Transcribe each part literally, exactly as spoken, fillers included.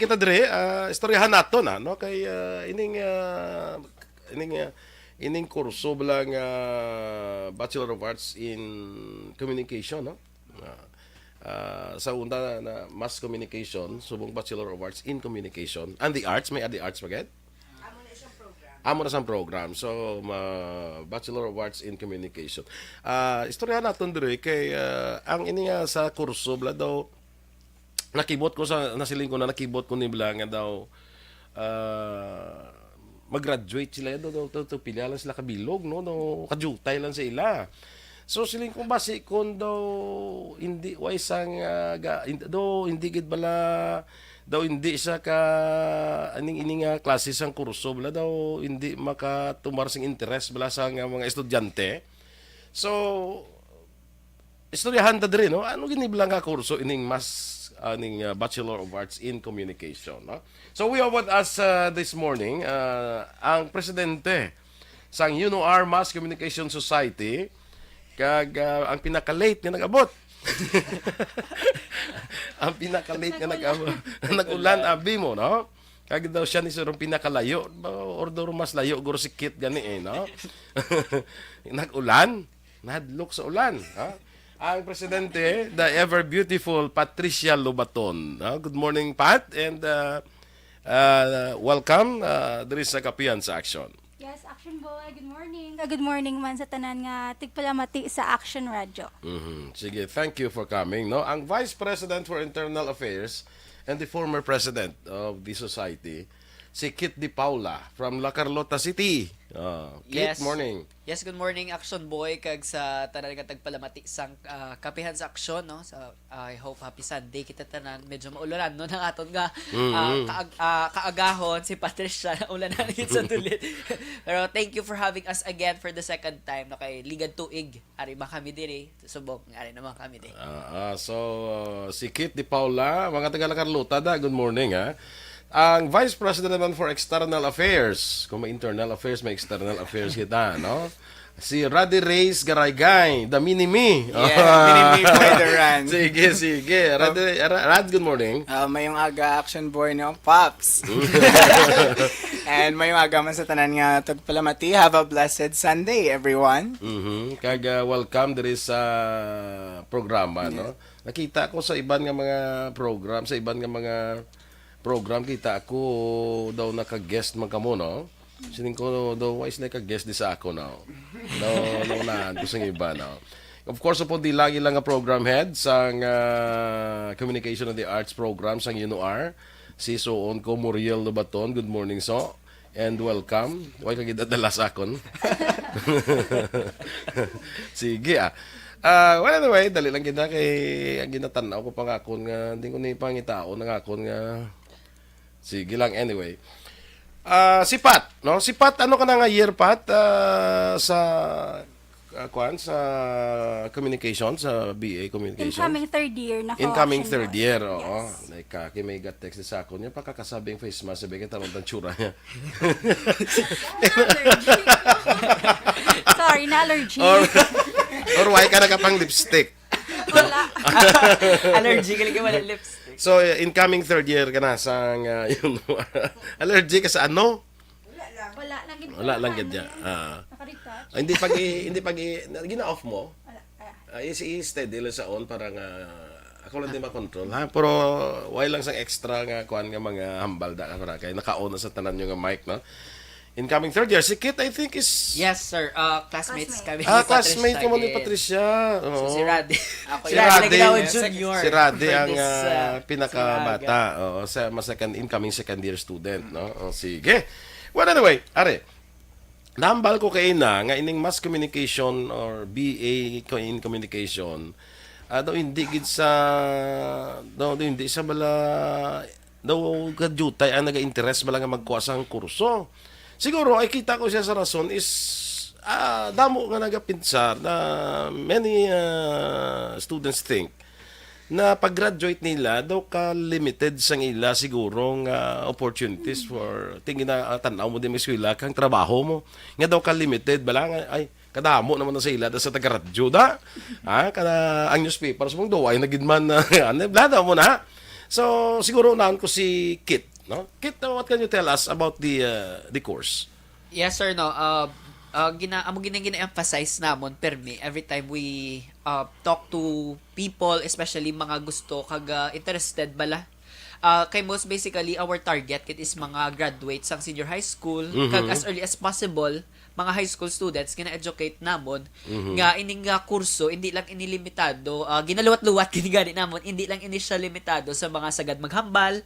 Kita dire, ah, istoryahan naton, ah, no? Kay, ah, ining, ah, ining, ah, ining kurso bala nga Bachelor of Arts in Communication, no? Ah, ah, sa una na Mass Communication, subong Bachelor of Arts in Communication. And the Arts, may the Arts pa gid? Amo na siyang program. Amo na siyang program. So, ma-, Bachelor of Arts in Communication. Ah, istoryahan naton dire kay, ah, ang ini nga sa kurso, bala daw, nakibot ko sa, nasiling ko na nakibot ko ni bala nga daw, ah, mag-graduate sila, daw, daw, daw, daw, pila lang sila kabilog, no? Daw, kajutay lang sa ila. So, siling ko, basi kon daw hindi, way sang, ah, ga-, hin-, daw, hindi gid bala, daw, hindi siya ka, aning, ini nga klase sang kurso, bala daw, hindi makatumar sing interes, bala, sa nga mga estudyante. So, istoryahan ta diri, no? Ano gini bala nga kurso ining mas, aning, ah, Bachelor of Arts in Communication, no? So, we have with us, ah, this morning, ah, ang presidente sang UNOR Mass Communication Society, kag, ah, ang pinaka-late nga nag-abot. Ang pinaka-late nga nag-abot. Nag-ulan, abi mo, no? Kag daw siya ni sir ang pinakalayo. Ba, or daw mas layo, guro si Kit gani eh, no? Nag-ulan, nahadlok sa ulan, ha? Ang presidente, the ever beautiful Patricia Lobaton. Ha? Good morning, Pat, and, uh, uh, welcome, uh, diri sa Kapihan sa Action. Yes, Action Boy, good morning. Uh, good morning man sa tanan nga tigpalamati sa Action Radio. Mhm. Sige, thank you for coming, no? Ang Vice President for Internal Affairs and the former President of the Society, si Kit De Paula from La Carlota City. Ah, Kit, Yes. morning. Yes, good morning, Action Boy, kag sa tanan nga tagpalamati sang, ah, Kapihan sa Aksyon, no? Sa, I hope happy Sunday kita tanan. Medyo maulanan, no, ang aton nga, Mm, ah, mm. kaag-, ah, kaagahon, si Patricia, naulanan gid sa tulit. Pero thank you for having us again for the second time, no? Kay Ligad Tuig, ari man kami diri, subong, ari naman kami diri. Ah, ah, so, uh, si Kit De Paula, mga taga La Carlota da, good morning, ha? Ang Vice President naman for External Affairs, kung may internal affairs, may external affairs kita, no? Si Rady Reyes Garaygay, the mini me. Yeah, mini me boy, the Rand. Sige, sige. Rady, Ra-, Rad, good morning. Ah, mayong aga, Action Boy, no? Pops. And mayong aga man sa tanan nga tagpalamati. Have a blessed Sunday, everyone. Mhm. Kag, ah, welcome diri sa programa, no? Nakita ko sa iban nga mga program, sa iban nga mga program, kita ko daw naka-guest man kamo, no? Sining ko daw, why sila ka-guest di sa ako, no? No, naunahan ko sa iba, no? Of course, upod di lagi lang nga program head sang, ah, Communication and the Arts program sang UNOR, si Suon ko Muriel Lobaton. Good morning, So. And welcome. Why ka gid adala sa akon? Sige, ah. Ah, well, anyway, dali lang gid na kay ang ginatan-aw ko pa nga akon nga, hindi ko ni pangitaon nga akon nga. Sige lang, anyway. Ah, si Pat, no? Si Pat, ano ka na nga year, Pat? Ah, sa, ah, kwan, sa communication, sa B A communication? Incoming third year na ko, Incoming Action third Boy. Year, oo. Yes. Like, ah, kay may ga-text sa akon niya, pakakasabing face mask, sabi kay tarong ang tsura niya. Sorry, na allergy. Or, or why ka nakapang-lipstick? Wala. Allergy ka lagi wala lipstick. So, incoming third year ka na sa nga, yun, allergy ka sa ano? Wala lang gid. Wala lang gid niya. Ah. Naka-retouch. Ah, hindi pag i-, hindi pag i-, na-, gina-off mo? Wala. Ah. Ah, i-, i-steady lang sa on para nga ako lang din makontrol, ha? Pero why lang sang extra nga kuan nga mga hambal da para kay naka-on na sa tanan yung nga mic, no? Incoming third year. Si Kit, I think, is Yes, sir. Uh, classmates Classmate. kami Ah, ni Patricia classmate ka mo ni din. Patricia. So, Oo. si Radi. Ako Si yan. Radi. Lagi daw junior. Si Radi For ang, this, ah, uh, pinakamata. Sinaga. Oo, sa mas second, incoming second year student, no? Oh, sige. Well, anyway, are, nahambal ko kay na nga ining mass communication or B A ko in communication, ah, daw hindi gid sa, daw, daw hindi sa bala, daw kadiyutay ang naga-interes bala nga magkuha sang kurso. Siguro, ay kita ko siya sa rason is, ah, damo nga nagapinsar na many, ah, students think na pag-graduate nila, daw ka limited sang ila siguro nga opportunities for, tingin na, ah, tan-aw mo din may eskwela kang trabaho mo, nga daw ka limited, bala nga, ay, kadamo naman na sa ila, da sa taga-radyo, da. Ha? Kada ang newspaper, sa mong duway na gid man, ano, blada mo na. So, siguro unahan ko si Kit, no? Kit, uh, what can you tell us about the, uh, the course? Yes, sir, no. Uh, uh, gina amo gina gina-emphasize namon permi every time we uh, talk to people, especially mga gusto kag uh, interested bala. Uh, kay most basically our target kit is mga graduates sang senior high school kag as early as possible mga high school students gina-educate namon nga ining nga kurso hindi lang ini limitado, ah, ginaluwat-luwat gid gani namon, hindi lang ini siya limitado sa mga sagad maghambal,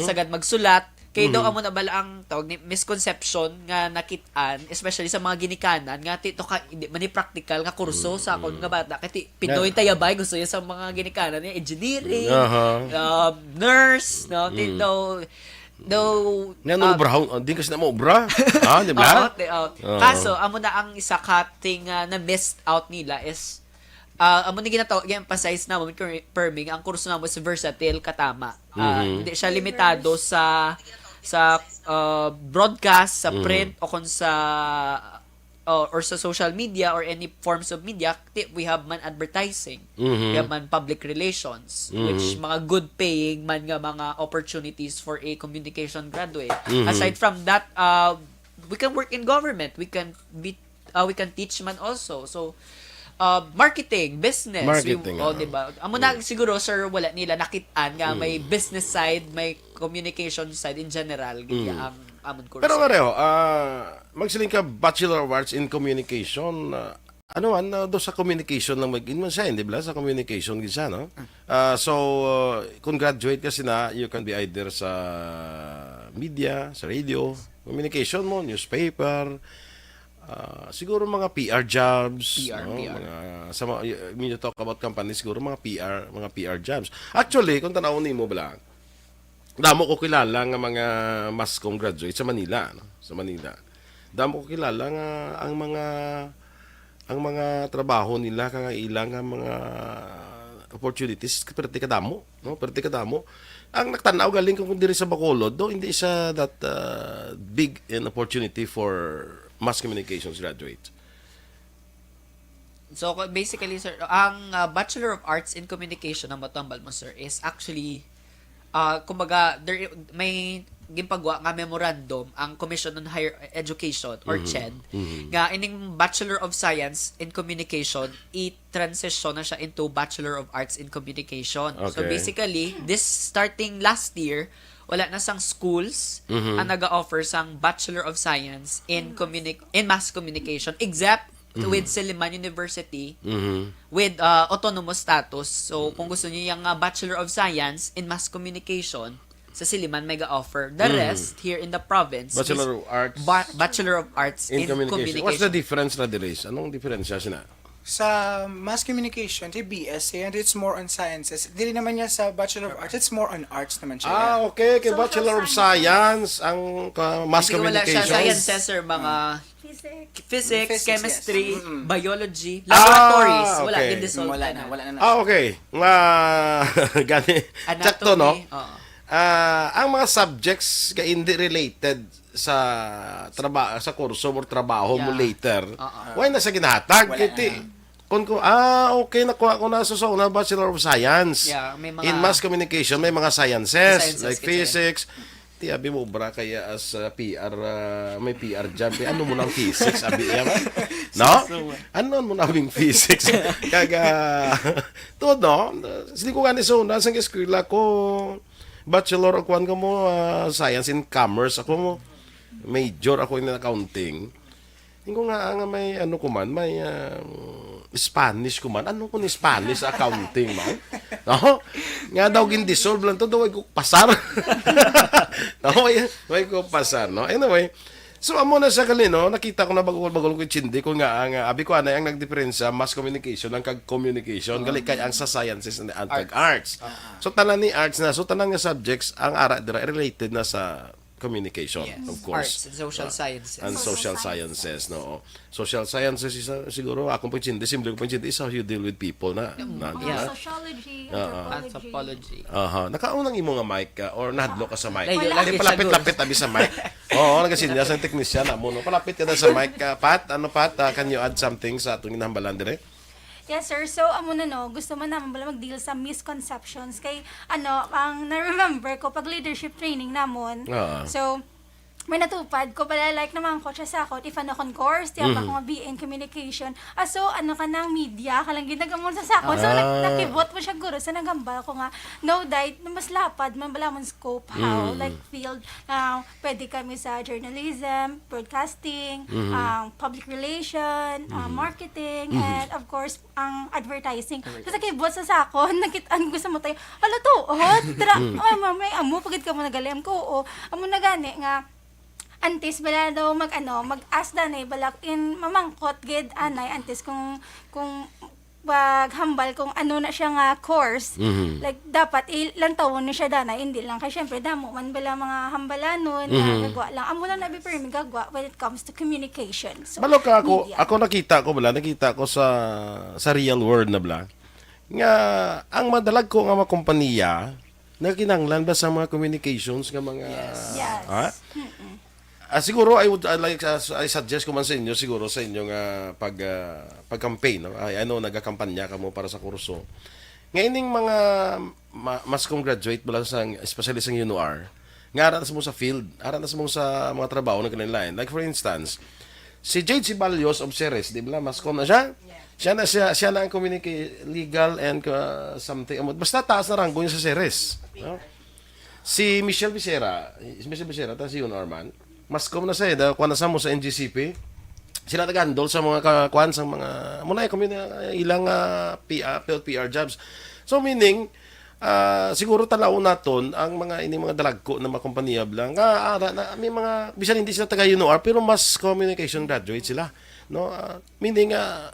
sagad magsulat, kay daw amo na bala ang tawag ni misconception nga nakit-an, especially sa mga ginikanan nga ti to ka hindi man ni practical nga kurso sa akon nga bata kay ti Pinoy tayabay gusto niya sa mga ginikanan niya engineering, Aha. um, nurse, no? Ti daw daw Nga ano ah, obrahon? Ah, di kasi na maobra. Ha, di ba? Oo, di- oh. Oo. Kaso, amo na ang isa ka thing nga na-missed out nila is, ah, amo na ginataw, i-emphasize namon per- perming, ang kurso namon is versatile, katama. Ah, Hindi siya limitado sa sa ah, broadcast, sa print, o kung sa uh, or sa social media or any forms of media, ti- we have man advertising, we have man public relations, which mga good paying man nga mga opportunities for a communication graduate. Aside from that, uh, we can work in government, we can be uh, we can teach man also. So uh, marketing, business, Marketing, oh, ah. Di ba? Amo na siguro sir wala nila nakit-an nga may business side, may communication side in general gid ang amon kurso. Pero pareho, ah, magsiling ka Bachelor of Arts in Communication, ah, ano man, ah, do sa communication lang mag-, man siya, di ba? Sa communication gid siya, no? Ah, so, ah, kung graduate ka sina, you can be either sa media, sa radio, communication mo, newspaper, ah, siguro mga P R jobs, P R, no? P R. Mga, sa mga, y- when you talk about companies, siguro mga P R, mga P R jobs. Actually, kung tanawon nimo bala, damo ko kilala nga mga mass comm graduate sa Manila, no? Sa Manila. Damo ko kilala nga ang mga ang mga trabaho nila kag ila nga mga opportunities perti kadamo, no? Perti kadamo. Ang nagtan-aw galing kung diri sa Bacolod, no? Hindi siya that uh, big an opportunity for mass communications graduate. So, ko- basically, sir, ang uh, Bachelor of Arts in Communication na matambal mo, sir, is actually, uh, kumbaga, there, may ginpagwa nga memorandum ang Commission on Higher Education or CHED nga ining Bachelor of Science in Communication i-transition na siya into Bachelor of Arts in Communication. So Okay. Basically, this starting last year, wala na sang schools ang naga-offer sang Bachelor of Science in communi- in Mass Communication except with Siliman University with uh, autonomous status. So kung gusto niyo yung uh, Bachelor of Science in Mass Communication, sa Siliman may ga-offer. The rest here in the province Bachelor is of Arts ba- Bachelor of Arts in, in Communication. Communication. What's the difference na diri? Anong diferensya sina? Sa mass communication, the B S, and it's more on sciences. Dili naman niya sa Bachelor of Arts, it's more on arts naman siya. Ah, okay. Kay Social Bachelor of sciences. Science ang ka, mass Hindi, wala siya communication. Sciences, sir, mga Physics. Physics, Physics, yes. Chemistry, Mm-mm. Biology, Ah, laboratories. Wala okay. Din dissolved Wala na. Na, wala na. Ah, okay. Nga, gani. Anatomy, Sakto, no? Oo. Ah, ang mga subjects nga hindi related sa traba sa kurso mo trabaho mo Yeah. Later, Oo. Why na sa ginahatag? Wala Kiti, na. Kung ko, ah, okay, nakuha ko na sa sa una, Bachelor of Science. Yeah, may mga In mass communication, may mga sciences, Sciences, like kasi. Physics. Ti abi mo bra kaya as uh, P R, uh, may P R job. Eh, ano mo nang physics? Abi niya ba? No? Ano mo nang physics? Kaga, todo. Hindi ko gani sa una, sa eskwela ko, Bachelor of Kwan ko mo, uh, Science in Commerce. Ako mo, major ako in accounting. Ingo nga, nga may ano ko man, may ah, Spanish ko man. Ano ko ni Spanish accounting man? No? Nga daw gin-dissolve lang to, daw ko pasar. No, way, way ko pasar, no? Anyway, so amo na siya gali, no? Nakita ko na bagol-bagol ko chindi ko nga ang ah, abi ko anay ang nagdiferensya mass communication ang kag communication gali kay ang sa sciences and ang kag arts. So tanan ni arts na, so tanan nga subjects ang ara dira related na sa communication, Yes. Of course. Arts and social Uh, sciences. And social Social sciences. Sciences, no? Social sciences is uh, siguro akong pagchindi, simple ko pagchindi is how you deal with people na. Mm, na, di yeah. Ba? Sociology, uh, anthropology. Anthropology. Aha. Nakaon ang imo nga mic uh, or nahadlok ka sa mic. Layo, Di palapit-lapit abi sa mic. Oo, nagasinya sa technician amo no. Palapit ka na sa mic. Uh, Pat, ano Pat, uh, can you add something sa atong ginahambalan dire? Yes, sir. So, amo na, no, gusto man naman bala mag-deal sa misconceptions. Kay, ano, ang na-remember ko pag leadership training namon. Oo. So, may natupad ko bala, like, namangkot siya sa akon if ano kon course, di ba, Mhm. ko nga B A in communication. Ah, so, ano ka nang media, ka lang ginagamon sa sakon. So, nak-, Ah. nakibot mo siya, guro. So, nagambal ko nga, no, day, mas lapad man bala mong scope, how, Mhm. like, field, ah, pwede kami sa journalism, broadcasting, Mhm. ah, public relation, ah, Mhm. marketing, Mhm. and of course, ang advertising. Advertising. So, sa kibot sa sakon, nakit-, ang gusto mo tayo, "Hala, to, oh, tra-, Mm. oh, ma-, may amo, pagid ka mo nagalim ko, oo." Amo na gani nga, antes bala daw mag, ano, mag-ask danay, bala in mamangkot gid, anay, antes kung, kung paghambal kung ano na siya nga course, Mhm. like, dapat ilantawon ni siya danay, hindi lang kay, syempre, damo man bala mga hambalanon, nga Mhm. gagwa lang. Amo lang na bi pirmi gagwa when it comes to communication. So, Balo ka ako, media. ako nakita ko bala, nakita ko sa, sa real world na bala, nga ang madalag ko nga mga kompanya, nagkinahanglan ba sa mga communications nga mga, Yes. Yes. ha? Mm-mm. Ah, siguro, I would, I like, uh, I suggest ko man sa inyo, siguro, sa inyo nga pag, ah, pag-campaign, no? Ay, ano, nagakampanya ka mo para sa kurso. Nga ining mga ma-, mass comm graduate bala sang, especially sang U N O R, nga ara na sa mo sa field, ara na sa mo sa mga trabaho na kinalain. Like, for instance, si Jade Ceballos of Ceres, di ba, mass comm na siya? Yeah. Siya na, siya, siya na ang communica-, legal and, uh, something. Basta taas na ranggo niya sa Ceres, no? Si Michelle Becerra, si Michelle Becerra, ta si U N O R man. Mass comm na siya, eh, da, kuwan na sa mo sa N G C P. Sila nag-handle sa mga ka-, kuwan sa mga, muna yung community, ilang, ah, P R, P R jobs. So, meaning, ah, siguro tanaw naton ang mga, ini mga dalagko na mga kompanya bala nga, ah, na, na, may mga, bisan hindi sila taga U N O R, pero mass communication graduate sila. No? Ah, meaning, ah,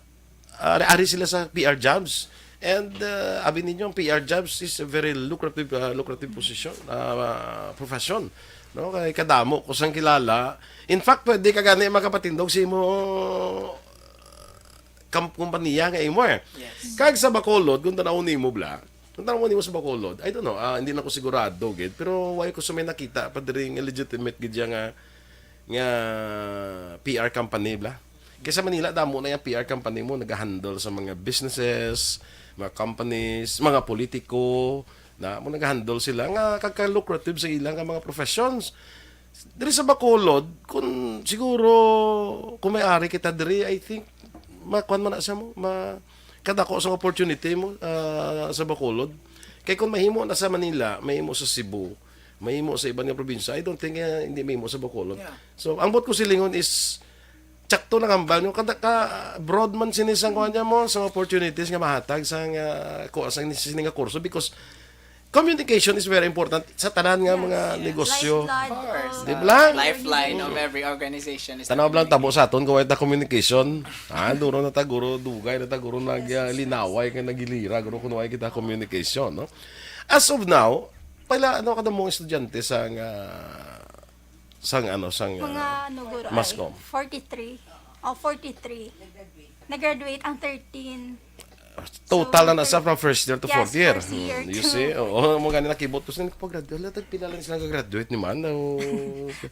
ari, ari sila sa P R jobs. And, uh, abi ninyo, ang P R jobs is a very lucrative, uh, lucrative position, uh, profession. No? Kay kadamo ko sang kilala. In fact, pwede ka gani makapatindog sa imo kam-, kompanya nga imo, eh. Yes. Kag sa Bacolod, kung tanaw nimo bala, kung tanaw nimo sa Bacolod, I don't know, ah, hindi na ko sigurado gid, pero wala ko sa may nakita pa diri nga legitimate gid siya nga, nga P R company bala. Kay sa Manila, damo na yung P R company mo, nag-handle sa mga businesses, mga companies, mga politiko, na mo nag-handle sila nga kagka-lucrative sa ilang nga mga professions. Diri sa Bacolod, kung siguro, kung may ari kita diri, I think, makuan man na siya mo, ma-, kadako sa opportunity mo, ah, sa Bacolod. Kay kung mahimo na sa Manila, mahimo sa Cebu, mahimo sa iban nga probinsya, I don't think, eh, hindi mahimo sa Bacolod. Yeah. So, ang buot ko silingon is, tsakto na kambal nyo, kada ka broad man sini sang kuan niya mo, sa opportunities nga mahatag sa nga, ku-, sa sini nga kurso, because communication is very important sa tanan nga Yes, mga yes. negosyo. Lifeblood Of course. of Di ba? Lifeline of every organization is Tanaw lang tabo communication. Sa aton, kung wala ta communication. Ah, duro na ta, guro, dugay na ta, guro, nag, Yes, ah, yes, linaway yes. kay nagilira, guro, kung wala kita communication, no? As of now, pala, ano, kada mong estudyante sa nga, sang, ano, sang, Mga, ah, ano, guro, ay, mass comm? forty-three. Oh, forty-three. Nag-graduate ang thirteen. Total So, na nasa thir-, from first year to yes, fourth year. First year Hmm, you to see? Oo, mo gani nakibot ko sa nagpag-graduate. Wala, tagpila lang sila nag-graduate ni man. Oh.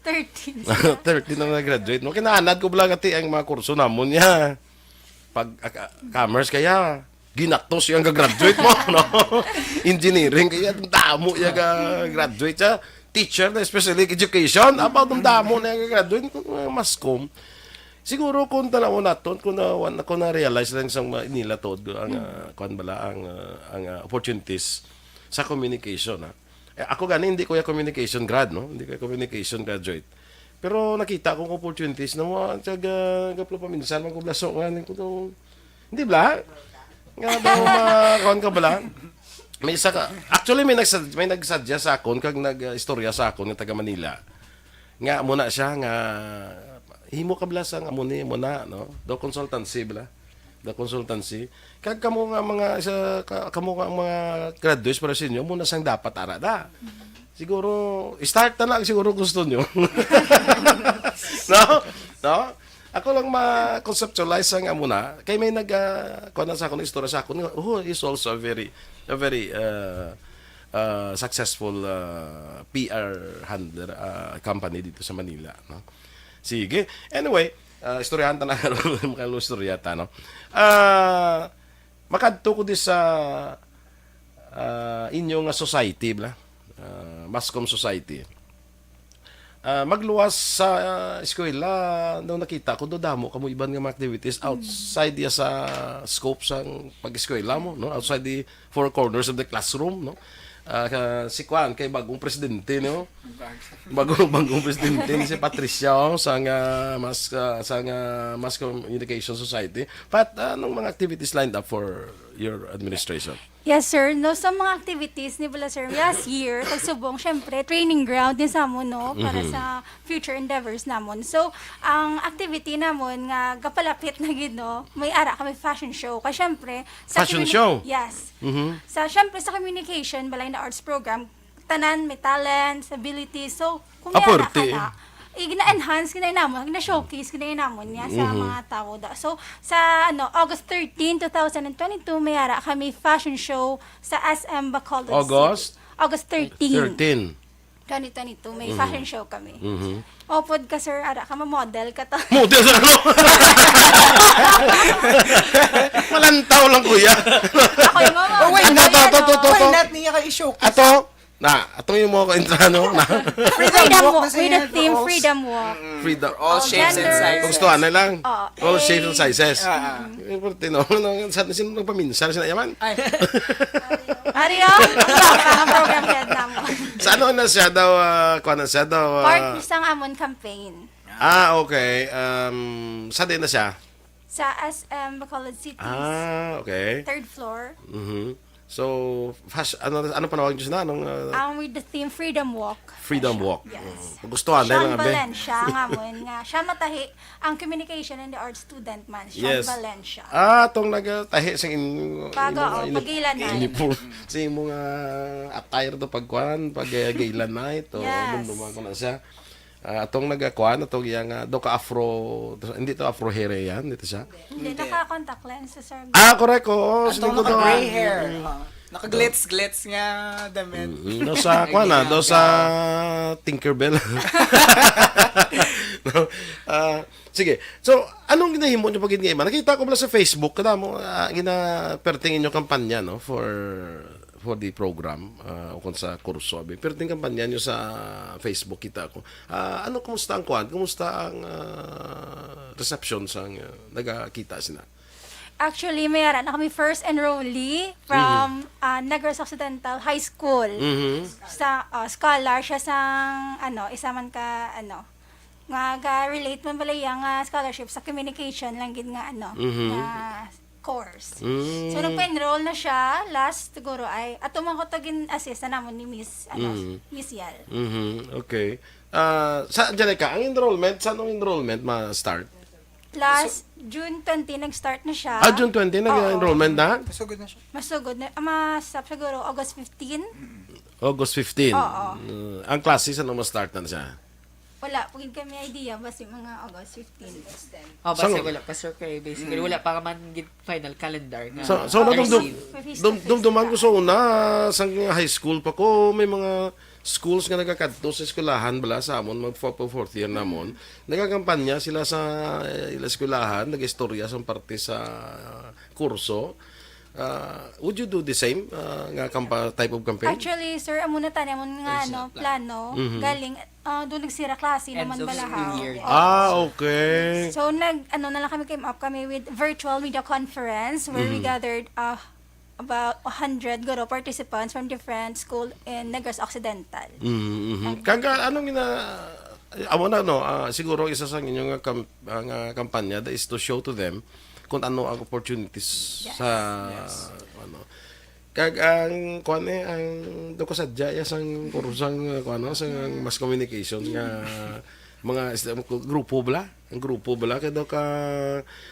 Thirteen sila. Thirteen na nag-graduate. No, kinaanad ko bala gati ang mga kurso namon niya. Pag, ah, ah, commerce kaya, ginatos yung gagraduate mo, no? Engineering kaya, damo yung ga-, graduate siya. Teacher na, especially education, about ang damo na yung graduate, mass comm. Siguro kung tanaw naton, kung na, kung na-realize lang sa mga nila to, ang, ah, kuwan bala, ang, ah, ang, ah, opportunities sa communication, ha? Eh, ako gani, hindi ko yung communication grad, no? Hindi ko yung communication graduate. Pero nakita kong opportunities na mga tiyaga, gaplo paminsan, magkublaso nga, ko to, hindi bala? Nga daw, ma-, kuwan ka bala? May isa ka, actually, may nagsad-, may nagsadya sa akon, kag nag-istorya sa akon, nga taga Manila. Nga, muna siya, nga, himo ka bala sa, nga, muna, muna, no? Daw consultancy bala. The consultancy. Kag kamo nga mga, sa, ka-, kamo nga mga graduates para sa inyo, muna sang dapat ara da. Siguro, start na lang, siguro gusto nyo. No? No? Ako lang ma-conceptualize ang amo na. Kay may nag, ah, kuwan na sa akon, istorya sa akon, nga, "Oh, he's also a very, a very, uh, uh, successful, uh, P R handler, uh, company dito sa Manila." No? Sige. Anyway, ah, istoryahan ta na karon, makalo istorya ta, no? Ah, Pakadto ko di sa, ah, inyo nga society, bla? Ah, Mascom Society. Ah, magluwas sa, ah, eskwela, nung nakita ko, do damo kamo iban nga mga activities outside ya sa scope sang pag-eskwela mo, no? Outside the four corners of the classroom, no? Ah, ka-, si Kwan, kay bagong presidente, no? Bago, bagong presidente ni si Patricia, oh, sang, ah, Mass, ah, sang, ah, Mass Communication Society. Pat, ah, anong mga activities lined up for your administration? Yes, sir. No, sa mga activities ni bala, sir, last year, pagsubong, syempre, training ground din sa mo, no, para Mhm. sa future endeavors namon. So, ang activity namon nga gapalapit na gid, no, may ara kami fashion show. Kay syempre, sa Fashion communi-, show? Yes. Mhm. Sa, syempre, sa communication, balay na arts program, tanan may talents, abilities. So, kung Ah, may ara ka pwerte. na, eh, gina-enhance, gina-, namon, gina-showcase, gina-, namon niya sa Mhm. mga tao da. So, sa, ano, August thirteen, two thousand and twenty-two, may ara kami fashion show sa S M Bacolod August? City. August thirteen. Thirteen. Twenty twenty-two, may Mhm. fashion show kami. Mhm. Upod ka, sir, ara ka, ma-model ka to. Model sa ano? Malantaw lang, kuya. Ako yung mama. Oh, wait, Ano why to, not? to, to, to, Why to? not niya ka i-showcase? Ato, na, ato yung mga kuwento, ano, na. Freedom Freedom walk walk, na with the siya, theme, girls. Freedom walk. Freedom. All All shapes and genders. sizes. Gusto na lang. Oo. All shapes and sizes. Ah, ah. Importante, no? Ano, sa, sino nagpaminsan? Sino yaman? Ay. Mario, ang program head namon. Sa ano na siya daw, ah, kuha na siya daw, ah, Part sang amon campaign. Ah, okay. Um, sa din na siya? Sa S M Bacolod City. Ah, okay. Third floor. Mhm. So, fas-, ano, ano panawag niyo sila? Anong, ah, Ang with the theme Freedom Walk. Freedom Walk. Yes. Mm. Gusto, ah, Sean dahil nga, be. Valencia, nga mo, nga siya matahi ang communication and the arts student man, Sean Yes. Valencia. Ah, atong nagatahi sa in-, Pag, imo nga oo, ini-, pag-Gala night. uniform, sa imo nga attire to, pagkuan, pag, eh, Gala night, o Yes. dumduman ko na siya. Ah, atong nagakuan, atong iya nga, do ka afro, hindi to afro hair yan, dito siya. Hindi, Hindi. naka-contact lens si Sir. Ah, correct, oo, Atong siling ko to, naka-gray ah. hair. Mm. Ah, naka-glitz-glitz nga damit. Mm, no, sa, Ay, kuwan na, hindi do sa ako. Tinkerbell. No? Ah, sige. So, anong ginahimo niyo pag ginaima? Nakita ko pala sa Facebook, kada mo, ah, gina-, perting inyo kampanya, no? For, for the program, ah, o kung sa kurso, abi. Perting kampanya niyo sa Facebook, kita ko. Ah, ano, kumusta ang kuwan? Kumusta ang, ah, reception sa, ah, nagakita sina? Actually, may ara na kami first enrollee from, Mhm. ah, Negros Occidental High School. Mhm. Sa, ah, scholar siya sang, ano, isa man ka, ano, nga ga-relate man pala iya nga scholarship sa communication lang gid nga, ano, Mhm. nga course. Mm. So, nagpa-enroll na siya last siguro ay, ato man ko to gin-assist na namon ni Miss, ano, Mhm. Miss Yal. Mhm. Okay. Ah, sa, Angelica, ang enrollment, saan ang enrollment ma-start? Last June twenty, nag-start na siya. Ah, June twenty, Oo. nag-enrollment na? Masugod na siya. Masugod na, ah, masap siguro August fifteen. August fifteen. Oo. Mm, ang klase, saan ma-start na siya? Wala, pagid kami idea, basta yung mga August fifteen. Oh, basta Sang- wala pa, sir, kay basically, Mm. wala pa man gid final calendar nga So, so, na-receive. Face to face na. Dum-, dumduman ko sa una, sang high school pa ko, may mga schools nga nagakadto sa eskwelahan, bala, sa amon, mag fo-, pa fourth year namon, nagakampanya sila sa, eh, ila eskwelahan, nag-istorya sa parte sa kurso. Ah, would you do the same, ah, nga kampa-, type of campaign? Actually, sir, amo na tani, amon nga, Ay, sa ano, plan. plano, Mhm. galing, ah, doon nagsira klase End naman of bala, school ha? year. Oo. Ah, okay. So, nag, ano na lang kami, came up kami with virtual media conference where we Mhm. gathered, ah, about a hundred guro participants from different school in Negros Occidental. Mhm, mhm. And Kag, ah, anong gina-, amo na, no? Ah, siguro isa sa inyong nga kam-, ah, nga kampanya da is to show to them kung ano ang opportunities Yes. sa, Yes. ano. Kag ang, kuwan eh, ang do ko sadya, ya, sang kurso sang, ah, kuwan, no? Sang mass communication nga mga is-, grupo bala. Ang grupo bala. Kaya do ka,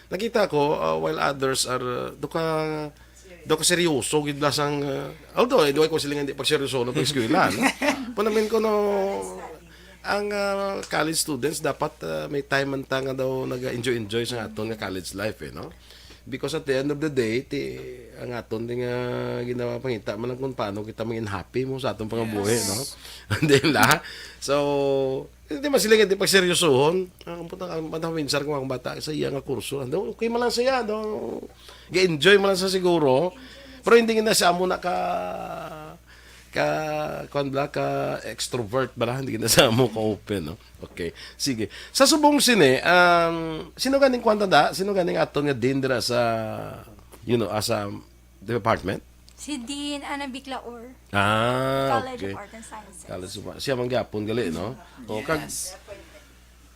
nakita ko, ah, while others are, ah, do ka, do ka seryoso, gid bala sang, ah, although, eh, duway ko sila nga hindi pagseryoso na pag-eskwela, no? Punamin ko, no, ang, ah, college students, dapat, ah, may time man ta nga daw nag-enjoy-enjoy sa aton nga college life, eh, no? Because at the end of the day, ti, ang aton din nga ginapangita man lang kung paano kita mangin happy mo sa atong pangabuhi, no? Di la? So, hindi man sila nga di pagseryosohon. Ang puta, ang, ang minsar ko ang bata sa iya nga kurso. Ano, okay man lang siya, no? Ga-enjoy man lang sa siguro. Pero hindi na siya amo na ka, ka, kuwan ba, ka extrovert ba lang? Hindi na siya amo ka open, no? Okay. Sige. Sa subong sini, um, sino ganing kuwan ta da? Sino ganing aton nga dean dira sa, you know, as a department? Si Dean Ana Biclaor, Ah, College okay. of Art and Sciences. College of Art. Siya man gyapon gali, no? O, kag, Yes.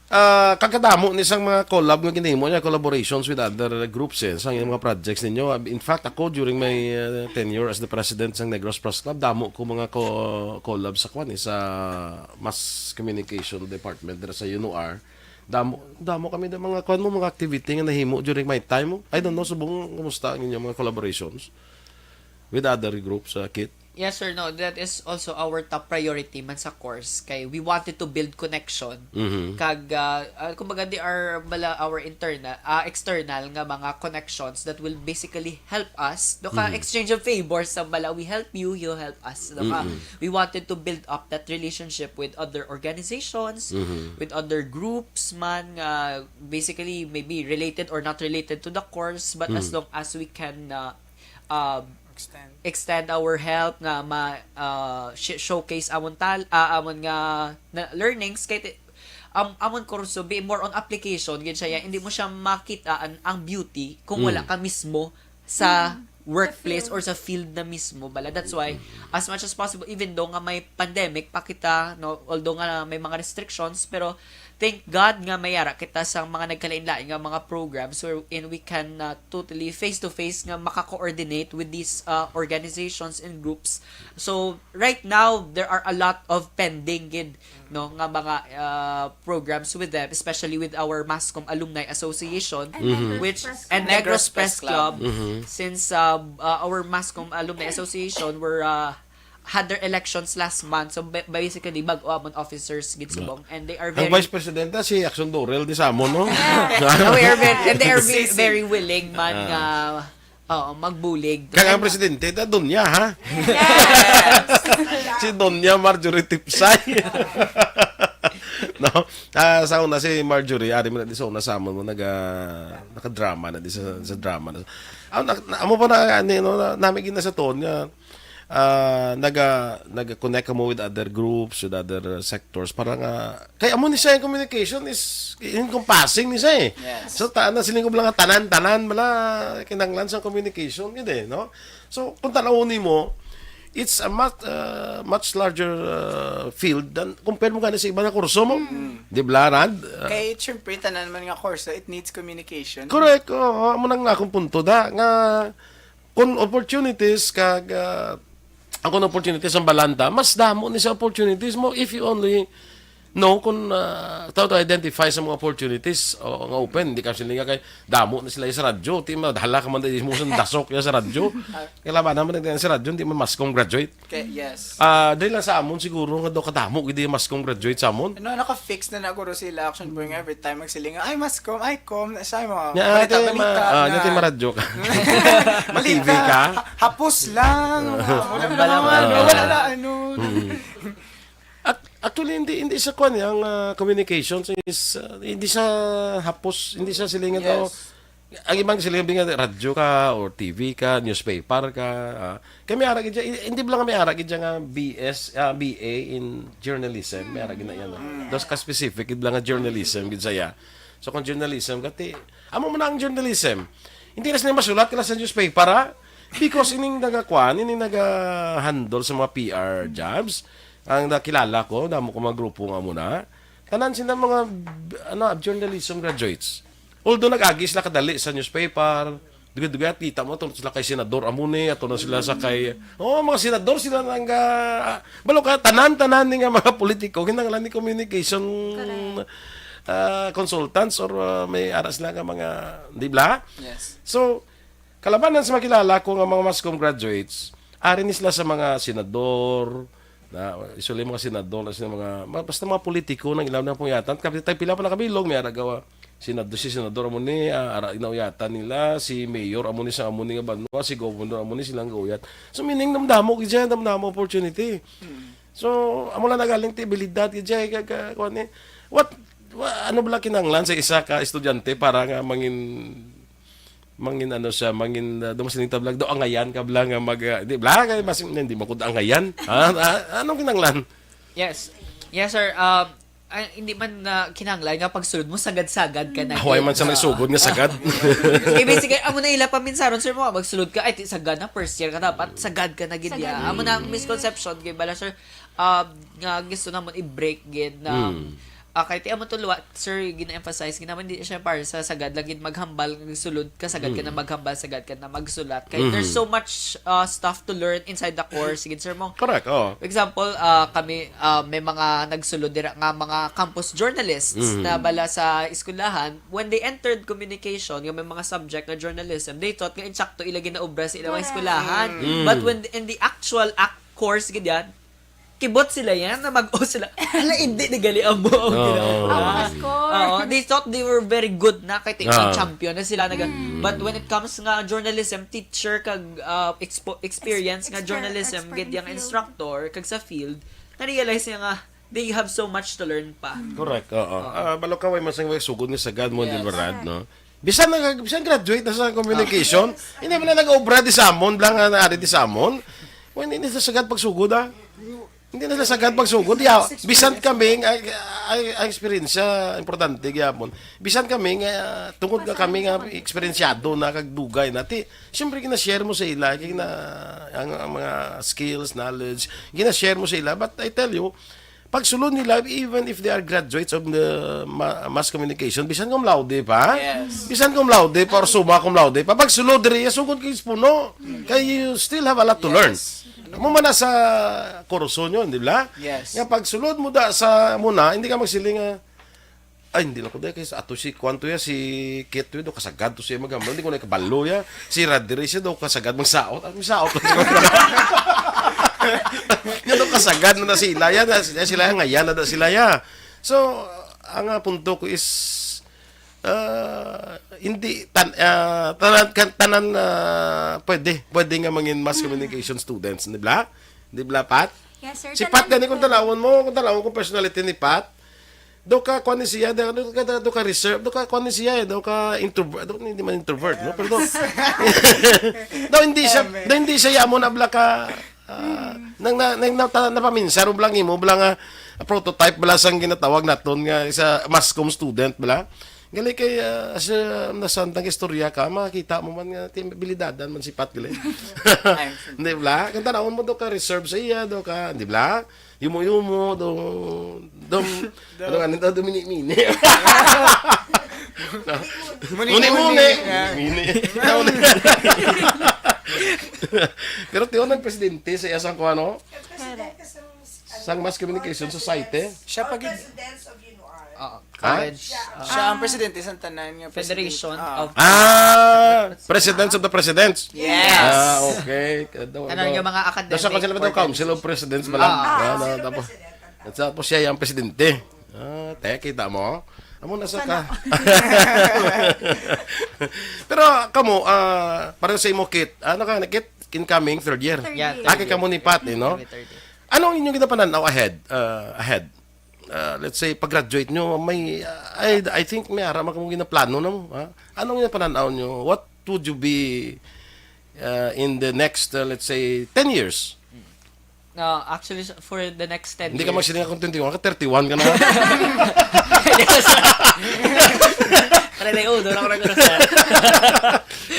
Ah, kagkadamo ni sang mga collab nga ginahimo niya, collaborations with other groups, eh, sa mga projects ninyo. In fact, ako, during my, uh, tenure as the president sang Negros Press Club, damo ko mga co-, collab sa kwan, eh, sa mass communication department dira sa UNOAR. Damo, damo kami ng mga kwan mo, mga activity nga nahimo during my time. I don't know, subong, kumusta ang inyong mga collaborations with other groups, uh, Kit? Yes, sir. No, that is also our top priority man sa course. Kay we wanted to build connection. Mhm. Kag, ah, ah, kumbaga, they are bala our internal, ah, external nga mga connections that will basically help us. Do ka Mhm. exchange of favors sa bala, we help you, you help us. Do ka, Mm-mm. we wanted to build up that relationship with other organizations, Mhm. with other groups man nga basically maybe related or not related to the course, but as Mm. long as we can, uh, uh, Extend. extend our help nga ma, uh, sh-, showcase amon tal-, ah, amon nga na learnings kay ti-, am-, amon kurso be more on application gid siya, hindi mo siya makita ang, ang beauty kung wala Mm. ka mismo sa Mm. workplace Sa field. or sa field na mismo bala. That's why, as much as possible, even though nga may pandemic pa kita, no, although nga may mga restrictions, pero thank God nga may ara kita sa mga nagkalain-lain nga mga programs wherein we can, uh, totally face-to-face nga maka-coordinate with these, uh, organizations and groups. So, right now, there are a lot of pending gid, no, nga mga, uh, programs with them, especially with our MASCOM Alumni Association, And Mhm. Negros which, Press and Club. Negros Negros Press Press Club, Club. Mhm. since, uh, uh, our MASCOM Alumni Association were, uh, had their elections last month. So, ba-, basically, bag-o amon officers gid Yeah. subong. And they are Ang very vice president na si Action Dorel di sa amon, no? Yeah. No, we are very, and they are ve-, Sisi. very willing man Ah. nga, oo, magbulig. Kaya ang And presidente, ta Donya, ha? Yes. Si Donya Marjorie Tipsay. No? Ah, sa una si Marjorie, ari man na di sa una sa amon, mo naga, nakadrama na di sa, sa drama na. Amo na, na, amo pa na, ano, no, na, nami gina sa ton nga, ah, naga, naga-connect mo with other groups, with other sectors, para nga, kay amo ni siya, yung communication is encompassing ni siya, eh. Yes. So, ta-, na siling ko lang nga tanan-tanan, bala, kinahanglan sa communication, gid, eh, no? So, kung tanawon nimo, it's a much, uh, much larger, uh, field than compare mo gani sa iba nga kurso mo. Mm. Di ba, Rad? Uh, Kay, syempre, tanan man nga kurso, it needs communication. Correct. Oo, amo nang akong punto da, nga kung opportunities kag, uh, ang kung opportunities ang balanta, mas damo ni sa opportunities mo if you only know kung, uh, how to identify sa mga opportunities o nga open. Hindi ka sila nga kay damo na sila sa radyo, ti madala ka man dahil mo sa dasok ya sa radyo. Kaya laban naman na sa radyo, hindi man MASCOM graduate. Okay, yes. Ah, dahil lang sa amon siguro nga daw kadamo gid yung MASCOM graduate sa amon. Ano, naka-fix na na guro sila, action point, every time magsiling, "Ay, MASCOM, ay, com," na siya, mga Nya, balita, ate, ma-, balita ah, na. Nya, ate, maradyo ka. Balita, T V ka? Ha-, hapos lang. Ah. Wala Wala naman, naman. Wala na, ano. Hmm. Ac-, actually, hindi, hindi sa kwan, ang, ah, communications is, ah, hindi sa hapos, hindi sa silingan tao. Yes. Ang ibang silingan nga radyo ka or T V ka, newspaper ka, ah. Kaya may ara gid siya, hindi lang may ara gid siya nga B S, ah, B A in journalism, may ara gid na yan, ah. Mm. Dos ka specific, gid lang nga journalism, gid saya. So, kung journalism, kati, amo mo na ang journalism. Hindi na sila masulat, kala sa newspaper, ha? Because ining nagakuan, ining naga-handle sa mga P R jobs, ang nakilala ko, damo ko mga grupo nga muna, tanan sila mga, ano, journalism graduates. Although nag-agi sila kadali sa newspaper, dugay-dugay at kita mo, ato sila kay senador amo ni, ato na sila sa kay, oh, mga senador sila nang, ah, balo ka, tanan-tanan ni nga mga politiko, kinahanglan ni communication, Correct. ah, consultants or, ah, may ara sila nga mga, di ba? Yes. So, kalabanan sa makilala ko nga mga MASCOM graduates, ari ni sila sa mga senador, na, usually mga senador, na sila mga, ma-, basta mga politiko nang ilaw na pong yatan, kapit tayo pila pa nakabilog, may ara gawa. Senado, si senador amo ni, ah, ara, nauyatan nila, si mayor amo ni sa amo ni nga banwa, si governor amo ni silang gauyat. So, meaning, damdamo gid siya, damdamo opportunity. So, amo lang nagaling ti abilidad gid siya, ka, ka, kuwan ni. What, wa-, ano bala kinahanglan sa isa ka estudyante para nga mangin, mangin ano siya, mangin, ah, daw mas linita bala, daw angayan ka bala nga mag, ah, di bala, kay mas, hindi mo ko angayan. Ha? Ah, anong kinahanglan? Yes. Yes, sir. Um, ay, hindi man na kinahanglan nga pagsulod mo, sagad-sagad ka na. Huwag man sa may sugod nga sagad. Kay basically, amo na ila paminsaron, sir, mo magsulod ka, ay, ti sagad na, first year ka dapat, sagad ka na gid ya. Amo na ang misconception kay bala, sir, um, nga gusto namon i-break gid na, Hmm. ah, kay ti amo to luwa, sir, gina-emphasize gid naman, di siya para sa sagad lang gid maghambal, sulod ka, sagad ka na maghambal, sagad ka na magsulat. Kay there's so much, uh, stuff to learn inside the course, gid, sir, mo. Correct, oh. For example, ah, kami, ah, may mga nagsulod dira nga mga campus journalists Mhm. na bala sa eskwelahan. When they entered communication, nga may mga subject nga journalism, they thought nga insakto ila ginaobra sa ilang mga eskwelahan. Mm. But when in the actual act course gid yan, kibot sila yan na mag-o sila. Hala, hindi ni gali amo ang Oo. ginaobra. Ang mga score. Oo, they thought they were very good na kay Ah. champion na sila naga. But when it comes nga journalism, teacher kag, uh, expo- experience nga Exper- journalism expert gid in yang field. Instructor kag sa field, na-realize niya nga they have so much to learn pa. Correct, oo. Ah, balo ka, way masang way sugod ni sagad mo, Yes. di ba, Rad, no? Bisan nag bisan graduate na sa communication, hindi man na nag-obra di samon, blang nga naari di samon. When hindi sa sagad pagsugod, ah. Hindi na sila sagad pagsugod. Ya, bisan kami, ay, ay, ang eksperyensya, importante gyapon. Bisan kami nga, tungod nga kami nga eksperensyado na kag dugay na, ti, siyempre, gina-share mo sa ila, kay na, ang, ang mga skills, knowledge, gina-share mo sa ila. But I tell you, pagsulod nila, even if they are graduates of the ma- mass communication, bisan cum laude pa, Yes. bisan cum laude pa or summa cum laude pa, pagsulod diri, sugod kay puno. Kay you still have a lot to learn. Mo man na sa kurso nyo, di ba? Yes. Nga pagsulod mo da sa muna, hindi ka magsiling nga, "Ay, hindi lang ko dahil kay ato si kwanto ya, si Kit, do kasagad to siya maghambal, hindi ko na kabalo ya. Si Radri siya do kasagad magsaot." Ang saot. Nga do kasagad na, na sila ya, na sila, sila ya, ngayan na da sila ya. So, ang, ah, punto ko is, ah, hindi, tan, ah, tanan, kan, tanan, ah, pwede, pwede nga mangin mass communication students, di ba? Di ba, Pat? Yes, sir. Si Pat Tanan- gani, kung tanawon mo, kung tanawon ko personality ni Pat, do ka, kuan ni siya, do, do ka, do ka reserve, do ka, kuan ni siya, eh, do ka introvert, do, hindi man introvert, no? Pero do, do, hindi siya, do, hindi siya yamo na bala ka, ah, nang, na, nang, na, na, napaminsar mo bala nga imo bala nga prototype bala sang ginatawag naton nga isa mass comm student bala. Gali kay, ah, sa nasantang istorya ka, makakita mo man nga ti-, abilidadan man si Pat gali. Hindi bala? Kung tanawon mo, do ka reserve sa iya, do ka, di bala? Yumo-yumo, do, do, ano nga nito, dumini-mini. Muni-muni. Muni-muni. Mini. Pero tiyo nang presidente sa iya sang kuan, no? Sang Mass Communication Society. Siya pa gid. Oo. Ha? College. Siya ang presidente sa tanan nga president. Federation Ah. of Ah, Presidents of the Presidents. Yes. Ah, okay. Daw, Tanan nga mga academic daw sa kanila daw organs. Council of Presidents bala. Ah. Ah, na, tapos, tapos siya yung presidente. Ah, te, kita mo? Amo na sa ka. Pero kamo, ah, pareho sa imo, Kit. Ano ka, Kit? Incoming third year. Third Yeah, year. third Aki kamo ni Pat, eh, no? Third year. Anong inyong ginapanan-aw ahead? Uh, ahead. Uh, let's say, pag-graduate nyo, may, uh, I, I think may ara man kamo ginaplano na mo, ha? Anong ginapanan-aw nyo? What would you be, uh, in the next, uh, let's say, ten years? No, actually, s- for the next ten Hindi ka years. magsiling akong twenty-one, ka thirty-one ka na. Kaya na yun, doon ako nag-, sir.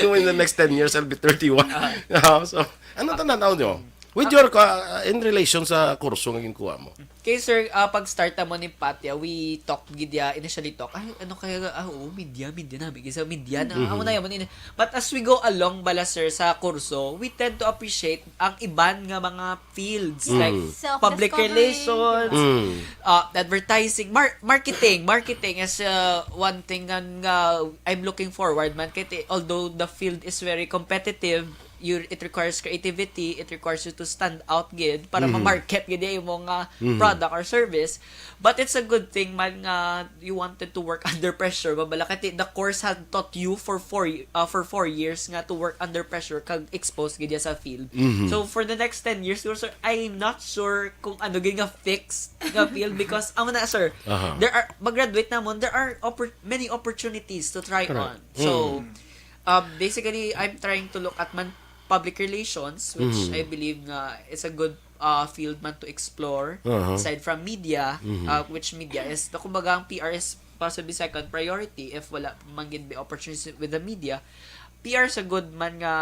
So, in the next ten years, I'll be thirty-one. Ah, so, anong tanaw nyo? With your, uh, in relation sa kurso nga ginkuha mo? Kay sir, ah, pag-start mo ni Pat, yeah, we talk gid ya, initially talk. Ay, ano kaya, ah, oo, media, media na, bigay sa media na. Amo na yun. But as we go along, bala sir, sa kurso, we tend to appreciate ang iban nga mga fields, like Self-discovery. public relations, Mm. uh, advertising, mar- marketing. Marketing is, uh, one thing nga, nga I'm looking forward man. Kay ti- although the field is very competitive, you, it requires creativity, it requires you to stand out gid para Mhm. ma-market gid yung mga Mhm. product or service. But it's a good thing man nga you wanted to work under pressure. Mabala kay the course had taught you for four y- uh, for four years nga to work under pressure kag exposed gid sa field. Mhm. So for the next ten years, siguro, sir, I'm not sure kung ano gid nga fix nga field because amo na, sir. Aha. There are mag-graduate namon, there are oppor- many opportunities to try Correct. on. So Mm. um basically I'm trying to look at man public relations, which Mhm. I believe nga is a good uh, field man to explore Uh-huh. aside from media, Mhm. uh, which media is, kumbaga, ang P R is possibly second priority if wala man gid may opportunities with the media. P R sa good man nga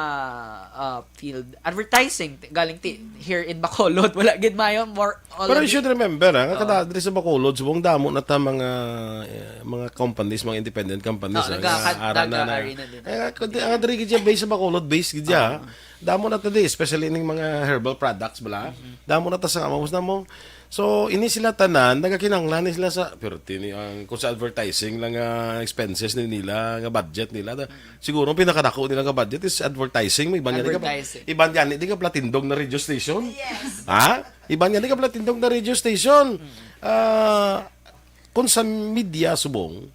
uh, field. Advertising, t- galing ti here in Bacolod, wala gid mayo, more all Pero of you should it. remember, ah, nga Oo. kada diri sa Bacolod, subong damo na ta mga eh, mga companies, mga independent companies, Oo, ah, nagaka- nga ara na na. nagka-arena din. Eh, kundi ang diri gid siya, base sa Bacolod, base gid siya. Oo. Damo na ta di, especially ning mga herbal products bala. Mhm. Damo na ta sa amos na mo. So, ini sila tanan, nagakinanglan ni sila sa, pero tini ang, kung sa advertising lang nga expenses ni nila, nga budget nila, da- siguro ang pinakadako nila nga budget is advertising. May iban gani ka, Advertising. iban gani di ka platindog na radio station. Yes. Ha? Iban gani ka platindog na radio station. Ah, kung sa media subong,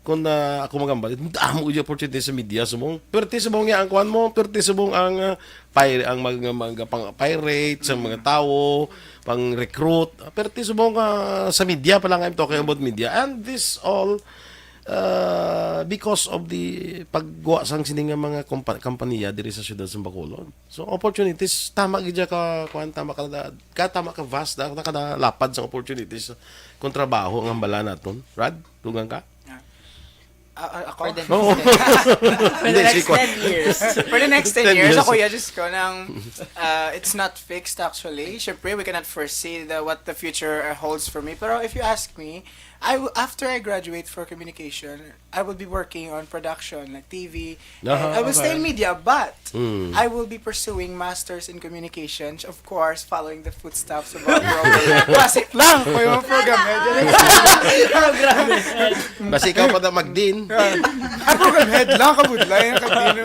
kung na ako magambal, damo yung opportunity sa media subong. Perti subong niya ang kuan mo, perti subong ang ah, pir ang mga, mga pang pirate sa mga tawo, pang recruit. Perti subong ah, sa media pa lang, I'm talking about media. And this all uh, because of the pagguwa sang sini nga mga kompa- kampanya diri sa siyudad sa Bacolod. So opportunities tama gid ka kuan, tama ka, ka tama ka vast, da, nakadalapad sa opportunities kung trabaho ang hambala naton. Rad, dugang ka? Ah, ah, ako? For the Oo. next ten, for the Hindi, next si Kwa- ten years. For the next ten ten years, years. Ako, yeah, just ko nang, uh, it's not fixed actually. Siyempre, we cannot foresee the, what the future uh, holds for me. Pero if you ask me, I w- after I graduate for communication, I will be working on production, like T V. Aha, I will stay in okay. media, but Mm. I will be pursuing masters in communication. Of course, following the footsteps of our program. Basic lang ko yung program. Medyo Basta ikaw pa na magdin. Ah, program head lang, kabudlay ang kabino.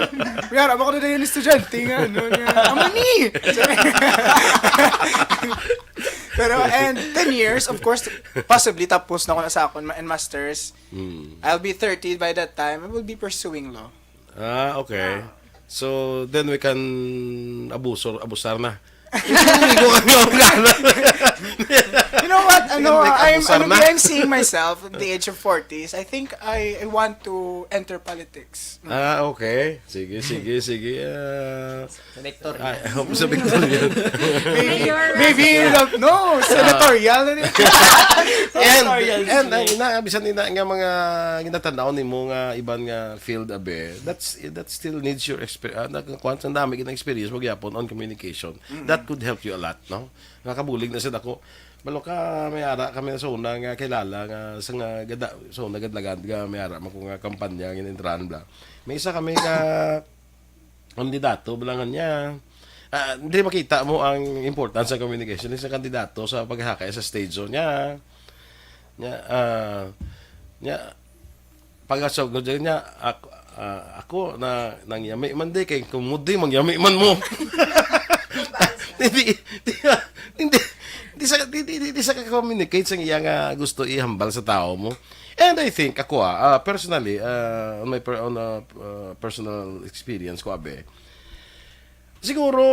Kaya, amo ko na yung estudyante nga, ano, nga, amo ni! Pero, and ten years, of course, possibly tapos na ko na sa akon ma- and masters. Mm. I'll be thirty by that time. I will be pursuing law. Ah, okay. So, then we can abusor, abusar na. Hindi ko kami ang plano. You know what? Ano, Hindi ka I'm, abusar ano, na. I'm seeing myself at the age of forties. I think I, I want to enter politics. Ah, okay. Sige, sige, sige. Ah, Selector. ah, I hope sa Victoria. Maybe, Mayor. maybe you don't know. Senatorial na niya. And, Senatorial and ang seat. ina, bisan ina nga mga ginatanaw nimo nga iban nga field, abe, that's, that still needs your exper-, ah, nagkukuha sa dami ng experience mo gyapon on communication. Mm-mm. That could help you a lot, no? Nakabulig na sa dako. Balo ka, may ara kami sa una nga kilala nga sa nga gada, sa una gadlagad nga may ara man ko nga kampanya nga intrahan bla. May isa kami ka kandidato bla nga niya. Ah, hindi makita mo ang importance sa communication sa kandidato sa paghakay sa stage show niya. Niya, ah, niya, pag-asog ko dyan niya, ako, ah, ako na nangyami man di kay kung mudi mangyami man mo. Hindi, hindi, hindi, hindi sa, hindi, hindi, hindi sa ka-communicate sa iya nga gusto ihambal sa tao mo. And I think, ako, ah, ah, personally, ah, on my per-, on a, ah, personal experience ko, abe, siguro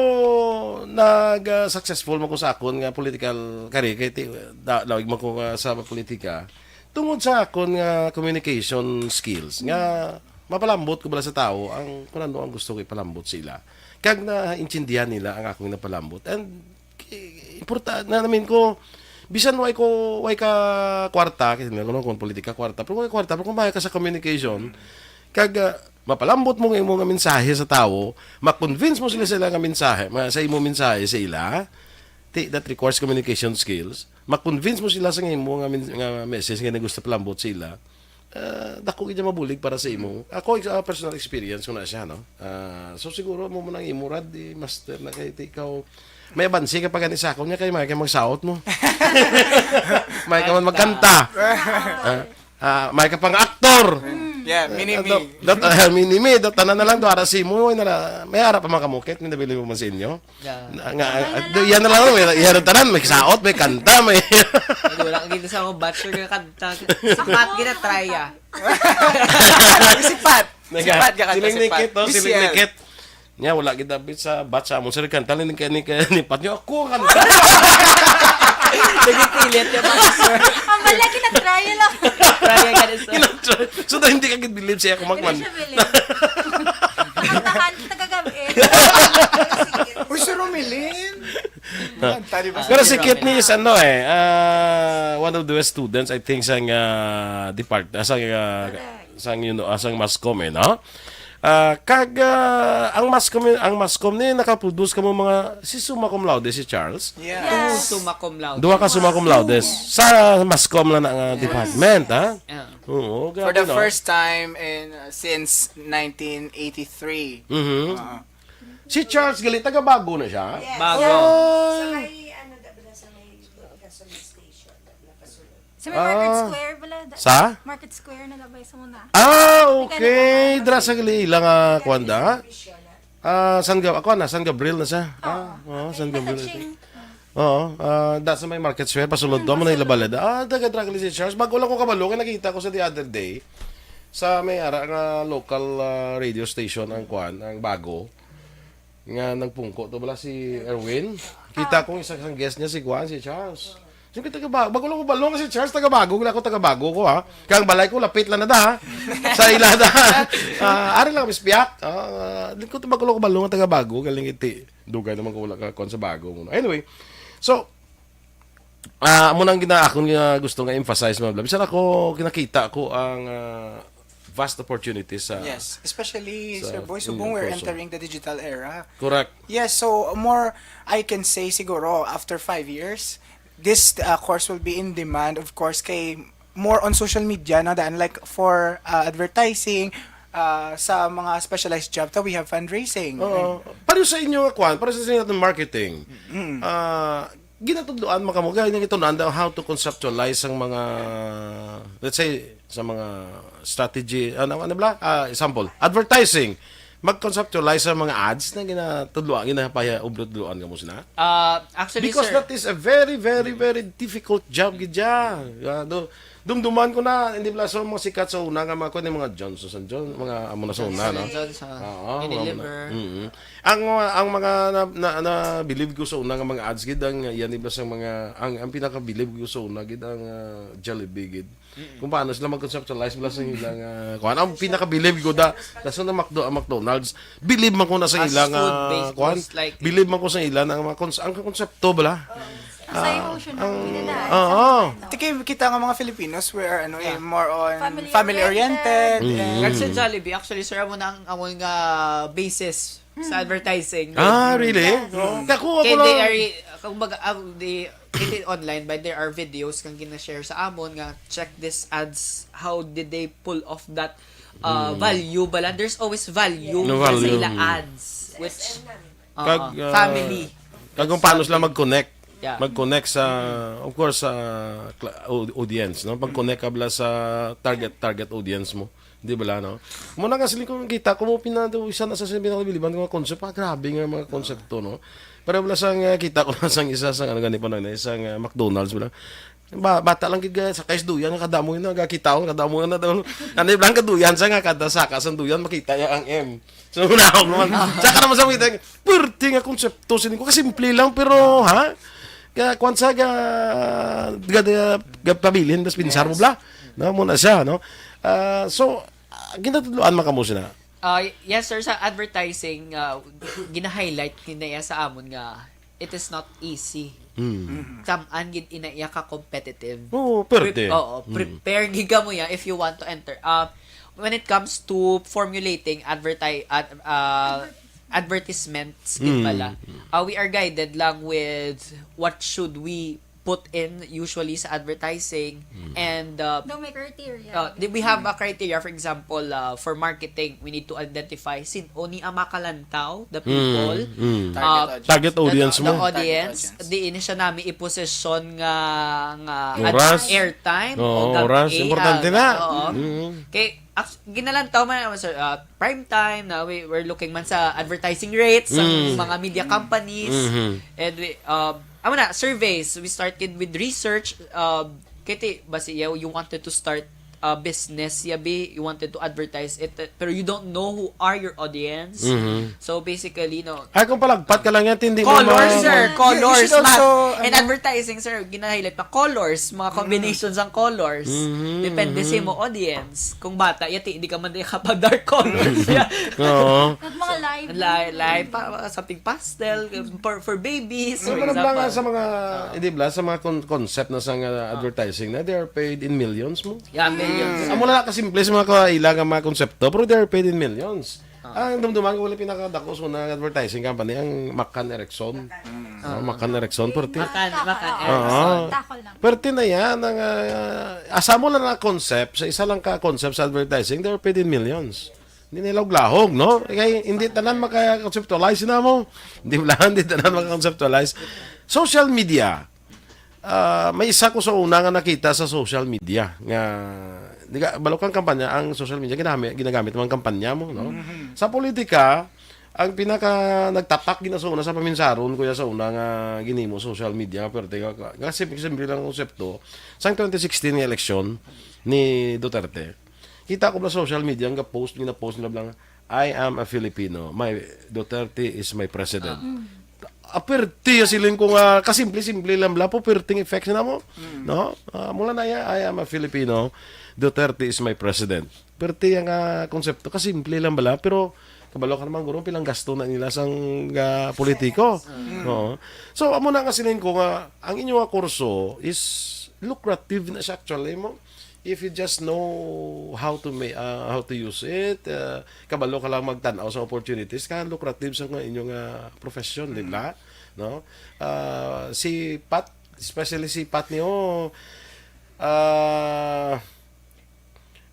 nag, ah, successful man ko sa akon nga political career kay ti, da, lawig man ko nga sa politika tungod sa akon nga communication skills nga mapalambot ko bala sa tawo ang kung ano ang gusto ko ipalambot sa ila. Kag naintindihan nila ang akong napalambot. And importante na namin ko bisan way ko way ka kwarta, kasi nga kuno kung politika kwarta, pero way kwarta, pero kung may ka sa communication, kag ah, mapalambot mo nga imo nga mensahe sa tawo, ma-convince mo sila sila nga mensahe, ma, sa imo mensahe sa ila, ti, that requires communication skills. Ma-convince mo sila sa nga imo nga, men- nga message nga gusto palambot sa ila. Ah, dako gid mabulig para sa imo. Ako, ex- ah, personal experience ko na siya, no? Ah, so siguro mo mo nang imo rad, di master na kay ti ikaw. May abansi ka pa gani sa akon niya kay may kay magsaot mo. May ka man magkanta. Ah, ah, may ka pang aktor. Yeah, mini me. That, uh, mini me, that, tanan na lang, do, ara si mo, na la-, may ara pa makamukit, may nabili mo man sa inyo. Yeah. Na, nga, ah, do, yan na lang, may, yan ang tanan, may saot, may kanta, may Ay, wala ka gid sa akong batch nga kanta. Sipat gid na try, ah. Sipat. Naga-, Sipat ka kanta, siling ni sipat. Kit, oh, siling ni B C L. Kit. Nya, wala gid dapat sa batch sa amon, sir, kanta ni, ni, ni, ni Pat nyo, ako ang kanta. Nagpipilit yung mga sir. Ang malaki na trial lang. Trial ka na, sir. So, na hindi ka gid believe siya kung Hindi magman. Siya believe. Nakantahan, taga-gabi. Uy, si Romelin. Kanta, di ba? Pero si Kit ni is ano eh, ah, one of the best students, I think, sang, ah, depart-, ah, sang, ah, Correct. Sang, you know, ah, sang mascom eh, no? Ah, kag, ah, ang mascom, ang mascom ni nakaproduce kamo mga, si summa cum laude, si Charles? Yes. Yes. Summa cum laude. Duha ka summa cum laude sa mascom lang na nga Yes. department, ha? Yeah. Oo, For grabe, the no? First time in, uh, since nineteen eighty-three. Mhm. Ah. Si Charles gali, taga Bago na siya? Yes. Bago. Sa Ay. May, ano, da-, da-, sa may gasoline station, da-, da-, pasulod. Sa may Market Ah. Square bala, da-, Sa? Market Square na labay sa una. Ah, May okay. ganun. Dra sa gali lang, ah, kuwan da? Bisyo na. Ah, San Gab-, ako na, San Gabriel na siya. Ah, Oo. oo, San Gabriel. Touching. Oo, ah, da sa may Market Square, pasulod Hmm, doon, mo na pasulod. Ilabalad. Ah, taga Dragli si Charles. Bago lang ko kabalo, kaya nakita ko sa the other day, sa may ara nga local, ah, radio station, ang kwan, ang Bago, nga nagpungko to bala si Erwin. Kita Ah. ko isa sang guest niya, si kwan, si Charles. Sige, taga Bago. Bago lang ko kabalo nga si Charles, taga Bago. Wala ko taga Bago ko, ha. Kaya ang balay ko, lapit lang na da, ha. Sa ila da. Ah, ari lang, Miss Piak. Ah, di ko to bago lang ko kabalo nga taga Bago. Galing iti. Dugay naman ko wala ka kuwan sa Bago muna. Anyway, so, ah, amo nang gina-, akon nga gusto nga emphasize, mga vlog. Bisan ako, kinakita ko ang, ah, vast opportunities sa Yes, especially, sa Sir Boy, subong we're course. Entering the digital era. Correct. Yes, so more I can say siguro after five years, this, uh, course will be in demand, of course, kay more on social media na daan, like for, uh, advertising, uh, sa mga specialized job ta, we have fundraising. Oo. Pareho sa inyo nga kwan, pareho sa inyo nga marketing. Mm. Ah, ginatudloan man kamo, kaya nang ito na, how to conceptualize ang mga, let's say, sa mga strategy, ano, ano bala? Ah, example, advertising. Mag-conceptualize sa mga ads na ginatudloan, ginapaya-, ublo-tudloan kamo sina? Ah, actually, Because sir, that is a very, very, very difficult job, gid siya. Ah, do-, dumduman ko na, hindi bala sa mga sikat sa una nga mga, kuwan, yung mga Johnson and Johnson, mga amo na sa una, Johnson no? and Johnson, Oo, mga amo na. Unilever. Mm-mm. Ang, ang mga na, na, na believe ko sa una nga mga ads gid ang, yan, iba sa mga, ang, ang pinaka-believe ko sa una gid ang, ah, Jollibee gid. Mm-mm. Kung paano sila mag-conceptualize bala sa ilang, ah, kuwan. Ang pinaka-believe ko da, da sa na McDo-, ang McDonald's. Believe man ko na sa Fast ilang, food ah, based kuwan. Most likely. Believe man ko sa ilang ang mga cons-, ang konsepto bala. Sa Ah, emotion ang ng pinadala, oo. Sa mga ano. Tiki, kita nga mga Filipinos, we are, ano, eh, Yeah. more on Family family oriented. oriented. Mm. And Kag sa Jollibee, actually, sir, amo na ang amon nga basis sa Mm. advertising. Ah, really? Yes. Oo. Kako, ako Kay lang. They are, kumbaga, ah, they, it is online, but there are videos kang gina-share sa amon nga, "Check this ads, how did they pull off that, uh, Mm. value?" Bala, there's always value No sa value. ila Mm. ads, which, Kag, oo, ah, family. Kag kung paano sila mag-connect. Yeah. Mag-connect sa, Mm-hmm. of course, sa cla-, au-, audience, no? Mag-connect ka bala sa target, target audience mo. Di bala, no? Muna nga, siling ko, kita ko mo pinado, isa na sa sinabi na biliban ko nga concept. Ah, grabe nga mga konsepto, no? Pero bala sang, ah, kita ko na sang isa, sang ano gani pa na, isang, ah, McDonald's, bala. Ba-, bata lang gid ka, sakay sa duyan, kadamo yun, nagakita ko, kadamo yun, na daw. Ano yung lang kaduyan, sa nga, kada saka sa duyan, makita niya ang M. So, una ako naman. Saka naman sa mga, pwerte nga konsepto, sining ko, kasimple lang, pero, ha? Ka, kwan sa, ga, ga, ga, ga, pabilin, tas pinsar mo, Yes. bla? No, muna siya, no? Ah, so, ah, ginatudloan man kamo sina? Ah, y-, yes, sir, sa advertising, ah, gina-highlight gid na iya sa amon nga it is not easy. Mm. Mm. Tam-an gid ina iya ka competitive. Oo, pwerte. Pre-, oo, Mm. prepare gid kamo ya if you want to enter. Ah, when it comes to formulating adverti-, ad-, ah, advertisements gid Mm. pala, ah, we are guided lang with what should we put in usually sa advertising. And, uh, Daw may criteria. Uh, di- we have a criteria, for example, uh, for marketing, we need to identify sin-o ni ang makalantaw, the people, mm. Uh, target audience the, mo. The audience, diin siya nami iposisyon nga, nga oras. Airtime, oo, o oras. Importante na. Oo. Mm. Kay, ginalantaw man naman, sir, uh, prime time, na we, we're looking man sa advertising rates, mm. Sa mga media companies, mm-hmm. And we, uh, amo na, surveys, we started with research, uh, kiti, basi, you, you wanted to start a business, yabi, you wanted to advertise it, uh, pero you don't know who are your audience. Mm-hmm. So, basically, no. Ay, kung palagpat ka lang yan, hindi mo colors, ma- sir. Colors, you should also, ano, in advertising, sir, ginahilit pa colors, mga combinations ang colors. Mm-hmm. Depende sa imo audience. Kung bata, yati, hindi ka man din kapag dark colors. Oo. At mga live. Live, live, pa, something pastel, for, for babies, for example. Sa mga, hindi ba, sa mga con- concept na sa nga advertising na, they are paid in millions mo. Yeah, millions. Amo na kasimple sa mga kaila nga mga konsepto, pero they are paid in millions. Ang dumduman ko, wala pinakadako sa unang advertising company, ang McCann Erickson. Ah, McCann Erickson, perte. McCann, McCann Erickson. Perte na yan. Ang, ah, asa mo lang na concept, sa isa lang ka concept sa advertising, they're paid in millions. Hindi nila uglahog, no? Kaya hindi tanan maka-conceptualize na mo. Hindi lang, hindi tanan maka-conceptualize. Social media. Ah, may isa ko sa una nga nakita sa social media nga, di ka, balo kang kampanya, ang social media ginamit, ginagamit mo ang kampanya mo, no? Mm-hmm. Sa politika, ang pinaka nagtatak gina sa una sa paminsaron, kuya, sa una nga ginimo social media, pero teka, nga simple, simple lang konsepto, sang twenty sixteen nga eleksyon ni Duterte, kita ko ba social media nga post, gina-post nila lang, "I am a Filipino. My Duterte is my president." Ah. Aperte ya siling ko nga kasimple-simple lang bala po, perting effects na mo. Mm. No? Ah, mula na ya, "I am a Filipino. Duterte is my president." Perte ya nga konsepto, kasimple lang bala, pero kabalo ka naman guro, pilang gasto na nila sang, ah, politiko. Mm. Oo. So, amo na nga siling ko nga, ang inyo nga kurso is lucrative na siya actually mo. If you just know how to ma-, ah, how to use it, ah, kabalo ka lang magtan-aw sa opportunities, ka lucrative sa nga inyong, ah, profession, di ba? No? Ah, si Pat, especially si Pat niyo, ah,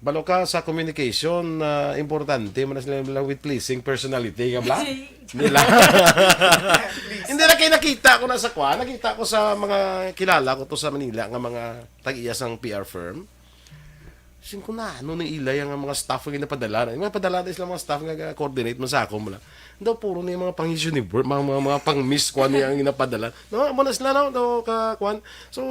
balo ka sa communication, ah, importante man sila lang with pleasing personality, ka bala? Nila. Hindi na kayo nakita ko na sa kwa, nakita ko sa mga kilala ko to sa Manila nga mga tag-iya sang P R firm. Sin ko na, ano ni ilay ang mga staff nga ginapadala na. Yung mga padala na sila mga staff nga coordinate man sa akon, wala. Daw puro ni mga pang Miss Universe, mga, mga, mga pang Miss, kwan niya ang ginapadala. No, amo na sila, no? Daw ka, kwan. So,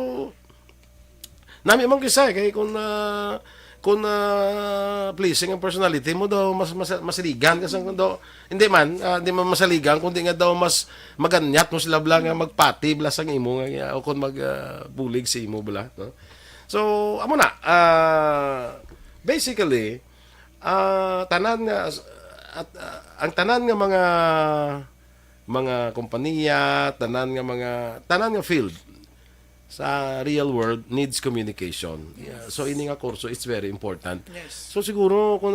nami man kisa, kay kung, ah, kung, ah, pleasing ang personality mo, daw mas, mas, masaligan ka sa, daw, hindi man, ah, hindi man masaligan, kundi nga daw mas maganyat mo sila bala nga magpati bala sang imo nga, o kung mag, ah, bulig sa imo bala, no? So, amo na, ah, basically, ah, tanan nga, at, ah, ang tanan nga mga, mga kompanya, tanan nga mga, tanan nga field sa real world needs communication. Yeah, so, ini nga kurso, it's very important. Yes. So, siguro, kung,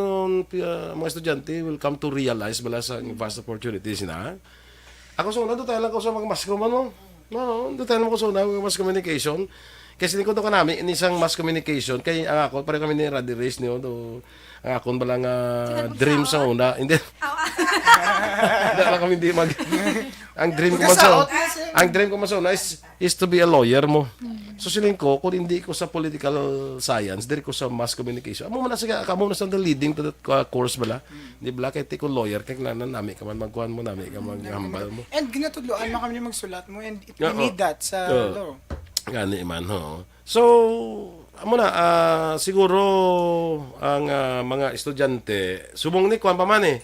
ah, mga estudyante will come to realize bala sa vast opportunities na, ako, so, nandun tayo lang ko sa mga mass com, ano? No, doon tayo naman ko sa una, mass communication. Kasi ni ko to kanami, ini sang mass communication, kay ang ako, pareho kami ni Roddy Reyes niyo, do, ang akon bala nga dream sa una, hindi. Awa. Hindi lang kami hindi mag, ang dream ko man sa, ang dream ko man sa una is, is to be a lawyer mo. So, siling ko, kung hindi ko sa political science, diri ko sa mass communication. Amo man na siya, amo na sa leading to that, uh, course bala. Di bala, kay ti ko lawyer, kay kinahanglan nami ka man, magkuhan mo, nami ka, maghambal mo. And ginatudloan man kami magsulat mo, and it, we need that sa law. Gani man, ho. So, amo na, ah, siguro ang, ah, mga estudyante, subong ni kuwan pa man eh.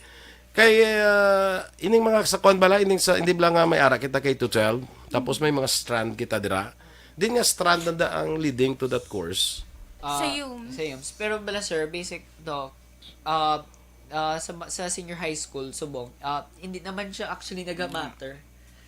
Kay, ah, ining mga sa kuwan bala, ining sa, hindi bala nga may ara kita K to twelve, tapos may mga strand kita dira. Din nga strand na da ang leading to that course. Ah, sa UMS. Sa UMS. Pero bala, sir, basic, no, ah, ah, sa, sa senior high school, subong, ah, hindi naman siya actually naga-matter.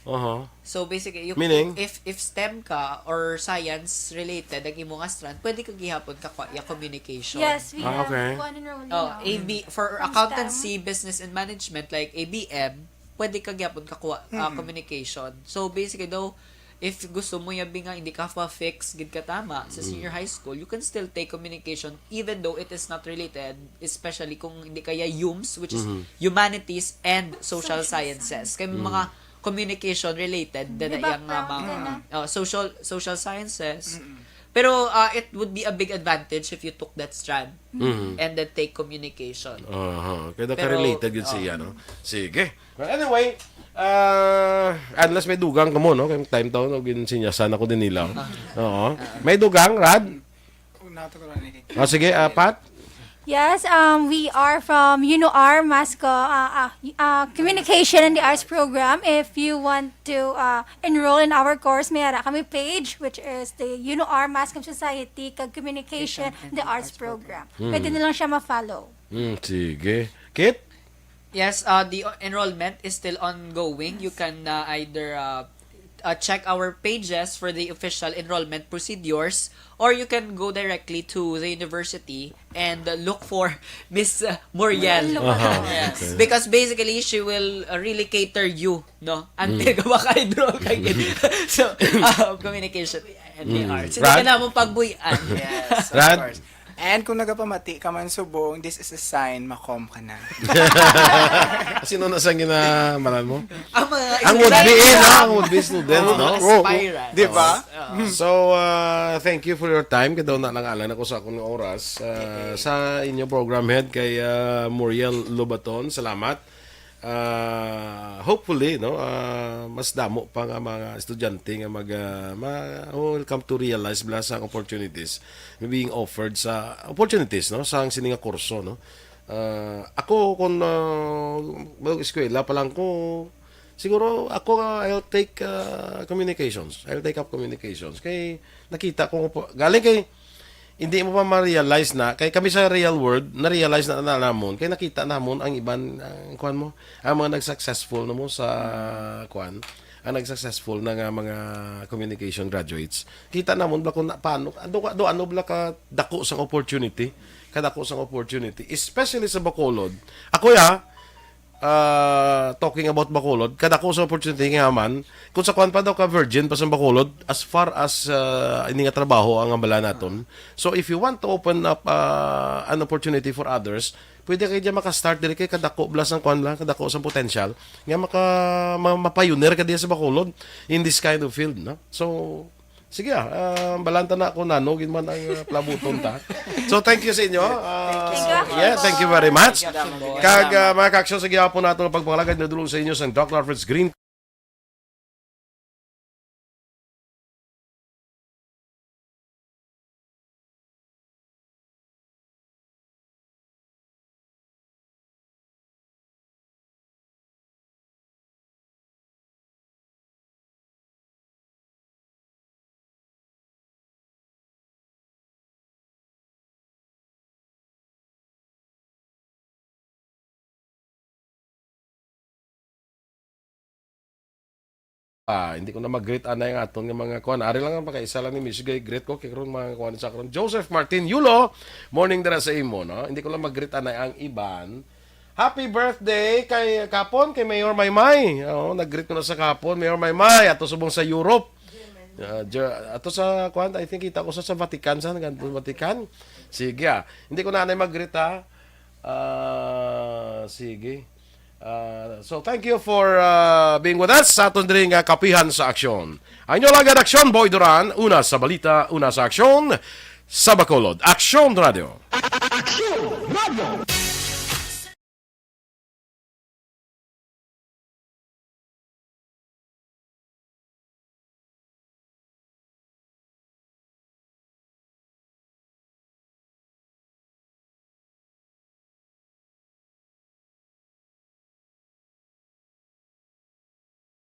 Aha. So, basically, you, meaning? If, if STEM ka or science related ang imo nga strand, pwede ka gihapon ka kwa-, ya communication. Yes, we have, ah, okay, one enrollee. Oh, na A B, for accountancy, STEM, business and management, like A B M, pwede ka gyapon kakuha, ah, communication. So, basically, daw, If gusto mo yabi nga hindi ka pa fix gid ka tama sa senior high school, you can still take communication even though it is not related, especially kung hindi kaya hums, which is humanities and social sciences. Kay may mga communication related na May iyang nga background mga ka na. Oh, social social sciences. Pero uh, it would be a big advantage if you took that strand and then take communication. Aha, kaya Pero, ka-related yun oh. siya, no? Sige. But anyway, uh, unless may dugang ka mo, no? Kaya time to, no? Ginsinyasan ako din nila. Oo. May dugang, Rad? Una to ko ni. Ah, sige, ah, Pat? Yes, um, we are from UNOAR, mass co, uh, uh, uh, Communication and the Arts Program. If you want to uh, enroll in our course, may ara kami page, which is the UNOAR Mass Comm Society kag Communication and the Arts Program. Pwede na lang siya ma-follow. Hmm, sige. Kit? Yes, uh, the enrollment is still ongoing. You can uh, either uh, uh, check our pages for the official enrollment procedures, or you can go directly to the university and uh, look for Miss uh, Muriel. Aha, Yes. okay. Because basically, she will uh, really cater you, no? Until ka maka-enroll ka gid. So, uh, communication and the arts. Hindi ka Rad? na mong pagbuy-an. Yes, of Rad? Course. And kung nagapamati ka man subong, this is a sign, makom ka na. Sino na sang ginamalan mo? Ang mga Ang would be in, ha? Ang would be student, Oo, no? mga aspirants. Di ba? So, uh, thank you for your time. Kadaw na lang alang ako sa akong oras. Uh, sa inyo program head kay uh, Muriel Lobaton, salamat. Uh, hopefully, no, uh, mas damo pa nga mga estudyante nga mag uh, ma- who will come to realize bala sa opportunities being offered sa opportunities, no, sa sini nga kurso, no. Uh, ako kung uh, mag-eskwela pa lang ko, siguro ako uh, I'll take uh, communications. I'll take up communications. Kay nakita ko po, galing kay hindi mo pa ma-realize na, kay kami sa real world, na-realize na, na namon, kay nakita namon ang iban, ang kuan mo, ang mga nag-successful na mo sa kuan, ang nag-successful na nga mga communication graduates. Kita namon ba kung na, paano, do, do ano bala ka dako sang opportunity, kadako sang opportunity, especially sa Bacolod. Ako ya, uh, talking about Bacolod, kadako sa opportunity nga man, kung sa kuan pa daw ka virgin pa sa Bacolod, as far as uh, ini nga trabaho ang ambala naton. So if you want to open up uh, an opportunity for others, pwede kayo dyan makastart diri kay kadako bala sang kuan bala, kadako sang potential nga maka ma, mapayuner ka diya sa Bacolod in this kind of field, no? So sige ah, uh, balanta na ako nano gid man ang uh, plabuton ta. So thank you sa inyo. Uh, Thank you. Yeah, thank you very much. Thank you, Boy. Kag uh, mga kaaksyon sa gihapon nato ang pagpangalaga na dulong sa inyo sang Doc Alfred's Green Ah, hindi ko na mag-greet anay ang aton nga mga kuan. Ari lang ang pagkaisa lang ni Miss Gay. Greet ko kay karon mga kuan sa karon. Joseph Martin Yulo, morning dira sa imo, no? Hindi ko lang mag-greet anay ang iban. Happy birthday kay kapon kay Mayor Maymay. Oo, nag-greet ko na sa kapon, Mayor Maymay, ato subong sa Europe. Ah, Jer- ato sa kuan, I think kita ko sa, sa Vatican sa nag- Vatican. Sige ah. Hindi ko na anay mag-greet ha. Ah, sige. Ah, so thank you for ah, being with us sa aton diri nga Kapihan sa Aksyon. Ang inyo lagad Aksyon, Boy Duran, una sa balita, una sa aksyon, sa Bacolod. Aksyon Radio.